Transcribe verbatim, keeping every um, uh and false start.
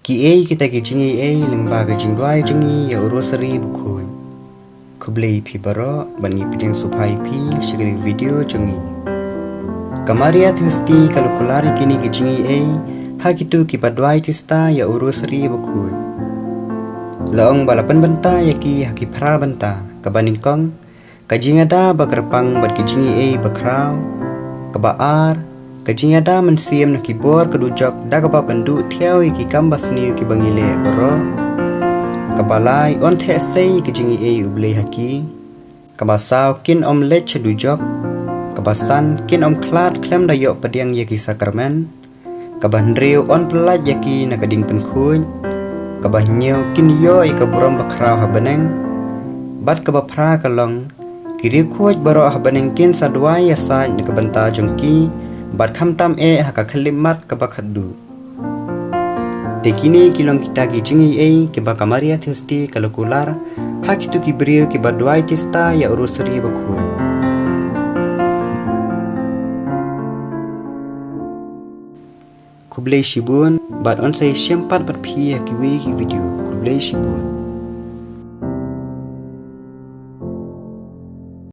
Kiei kita ki jingaiei lyngba ka jingduwai jong ngi ïa u Rosary bakhuid. Khublei phi baroh, bad ngi pdiang sngewbha ïa phi sha kane ka video jong ngi. Ka Maria Theisotti ka la kular ïa kine ki jingaiei ha kito kiba duwai tista ïa u Rosary bakhuid. La ong ba la pynbynta ïa ki ha ki phra bynta, kaba nyngkong, ka jingïada bakyrpang bad ki jingaiei bakhraw. Kaba ar, ka jingïada mynsiem na ki bor ka dujok da kaba pynduh thiaw ïa ki kam basniew kiba ngi leh baroh. Kaba lai, yn theh sei ïa ki jingaiei U Blei ha ki. Kaba saw, kin ym leit sha dujok. Kaba san, kin ym khlad khlem da ïoh pdiang ïa ki sakramen. Kaba hynriew, yn pyllait ïa ki na ka diengpynkhuid. Kaba hynñiew, kin ïoh ïa ka burom bakhraw ha bneng. Bad kaba phra ka long, ki riewkhuid baroh ha bneng kin sa duwai ïasaid na ka bynta jong ki, bad khamtam eh ha ka khyllipmat kaba khatduh. Te kine ki long kita ki jingaiei kiba ka Maria Theisotti ka la kular ha kito ki briew kiba duwai tista ïa u Rosary bakhuid. Khublei shibun, bad yn sa ïashem pat bad phi ha kiwei ki video. Khublei shibun.